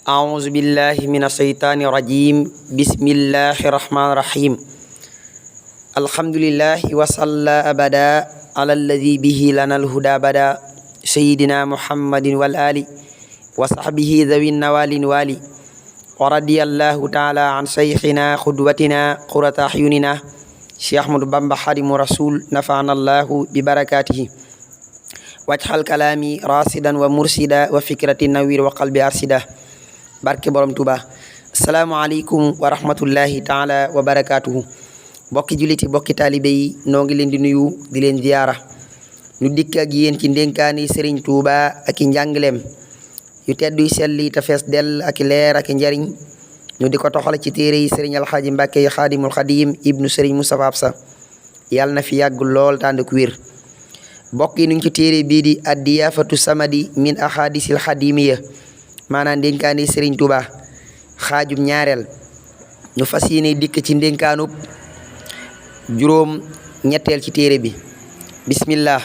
أعوذ بالله من الشيطان الرجيم بسم الله الرحمن الرحيم الحمد لله وصلى أبدا على الذي به لنا الهدى بدا سيدنا محمد والآل وصحبه ذوي النوال والي ورضي الله تعالى عن شيخنا قدوتنا قرة أعيننا شيخ أحمد بامبا خادم رسول نفعنا الله ببركاته واجعل كلامي راشدا ومرشدا وفكرة نوير وقلبي أرشدا barke borom Tuuba asalaamaaleykum wa rahmatullahi taala wa barakaatuhu bokki juliti bokki taalibe yi noo ngi leen di nuyu di leen ziyaara ñu dikk ak yéen ci ndénkaani Sëriñ Tuuba ak i njàngaleem yu tedduy selli te fees dell ak leer ak njariñ ñu di ko toxal ci téere yi Sëriñ Alxaaji Mbàkke yi Xaadimul Xadiim ibnu Sëriñ Mustafaa Absa yàlla na fi yàgg lool tànd ku wér bokk yi ñu ngi ci téere bii di Ad-Diyaafatu Samadi min Axaadiisil Xadiimiyya maanaam ndénkaani Sëriñ Tuuba xaajub ñaareel ñu fas yéene dikk ci ndénkaanub juróom ñetteel ci téere bi bismillah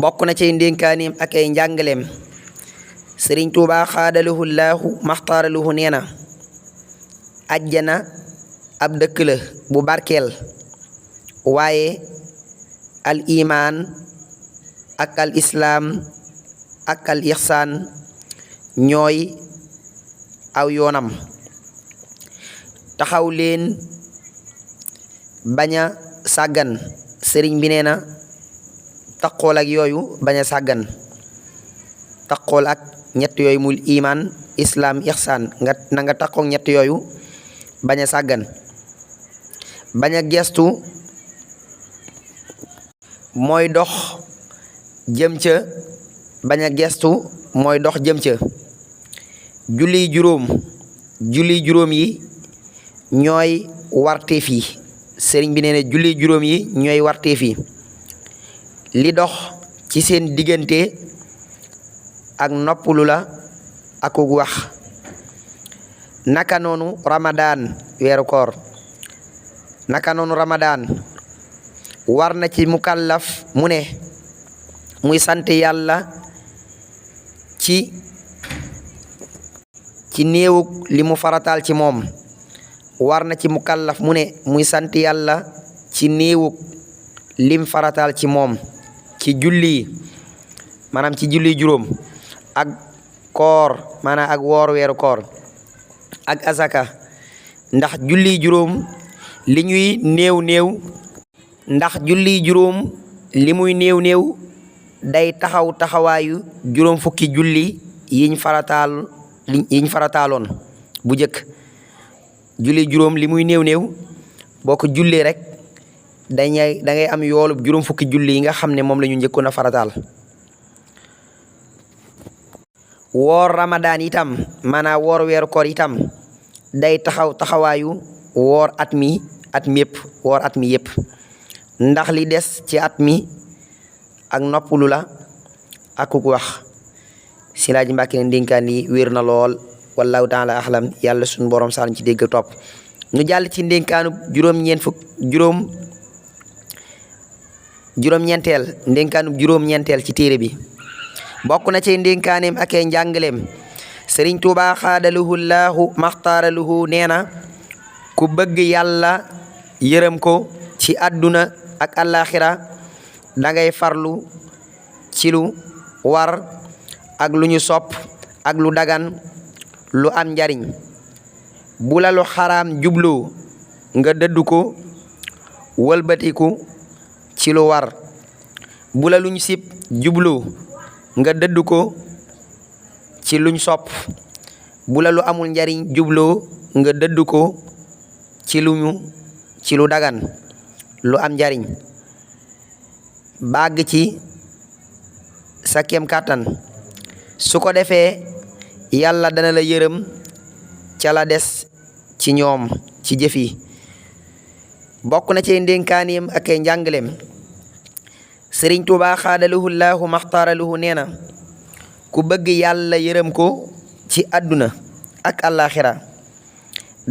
bokk na ci ndénkaanim ak ay njàngaleem Sëriñ Tuuba xaadalahu llaahu maxtaaralahu nee na ajjana ab dëkk la bu barkeel waaye al imaan ak al islaam ak al ixsaan ñooy aw yoonam taxaw leen bañ a sàggan sëriñ bi nee na taqool ak yooyu bañ a sàggan taqool ak ñett yooyu mul iman islaam ixsaan na nga taqoog ñett yooyu bañ a sàggan bañ a gestu mooy dox jëm ca bañ a gestu mooy dox jëm ca julli juróom yi ñooy warteef yi sëriñ bi nee na julli juróom yi ñooy warteef yi li dox ci seen diggante ak noppalu la akuk wax naka noonu ramadaan weeru koor naka noonu ramadaan war na ci mukallaf mu ne muy sant yàlla ci néewug li mu farataal ci moom war na ci mukallaf mu ne muy sant yàlla ci néewug lim farataal ci moom ci julli maanaam ci julli juróom ak koor maanaam ak woor weeru koor ak azaka ndax julli juróom li ñuy néew ndax julli juróom li muy néew day taxawaayu juróom fukki julli yiñ farataaloon bu jëkk julli juróom li muy néew boo ko jullee rek da ngay am yoolub juróom fukki julli yi nga xam ne moom la ñu njëkkoon a farataal woor ramadaan itam maanaam woor weeru koor itam day taxawaayu woor at mi yépp ndax li des ci at mi ak noppalu la akuk wax si laaji Mbàkke ne ndénkaan yi wér na lool wallahu taala axlam yàlla suñu borom saan ci dégg topp ñu jàll ci ndénkaanu juróom-ñeenteel ci téere bi bokk na ci ndénkaaneem ak ay njàngaleem Sëriñ Tuuba xaadalahu llaahu maxtaaralahu nee na ku bëgg yàlla yërëm ko ci àdduna ak àllaaxira dangay farlu ci lu war ak lu ñu sopp ak lu dagan lu am njariñ bu la lu xaraam jubloo nga dëddu ko wëlbatiku ci lu war bu la luñ sib jubloo nga dëddu ko ci luñ sopp bu la lu amul njariñ jubloo nga dëddu ko ci lu dagan lu am njariñ bàgg ci sa kem kàttan su ko defee yàlla dana la yërëm ca la des ci ñoom ci jëf yi bokk na ci ndénkaaneem ak ay njàngaleem Sëriñ Tuuba xaadalahu llaahu maxtaaralahu nee na ku bëgg yàlla yërëm ko ci àdduna ak àllaaxira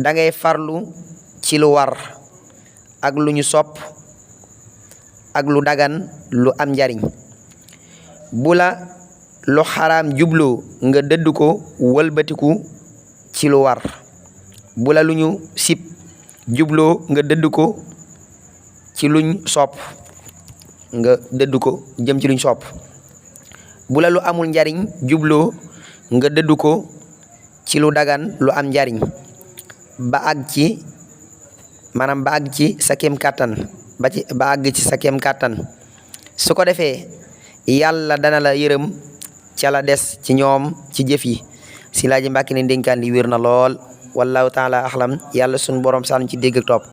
dangay farlu ci lu war ak lu ñu sopp ak lu dagan lu am njariñ bu la lu xaraam jubloo nga dëdd ko wëlbatiku ci lu war bu la lu ñu sib jubloo nga dëdd ko ci luñ sopp nga dëdd ko jëm ci luñ sopp bu la lu amul njariñ jubloo nga dëdd ko ci lu dagan lu am njariñ ba àgg ci sa kem kàttan ba àgg ci sa kem kàttan su ko defee yàlla dana la yërëm ca la des ci ñoom ci jëf yi si laaji Mbàkke ne ndénkaan li wér na lool wallahu taala axlam yàlla sunu borom sànn ci dégg ak topp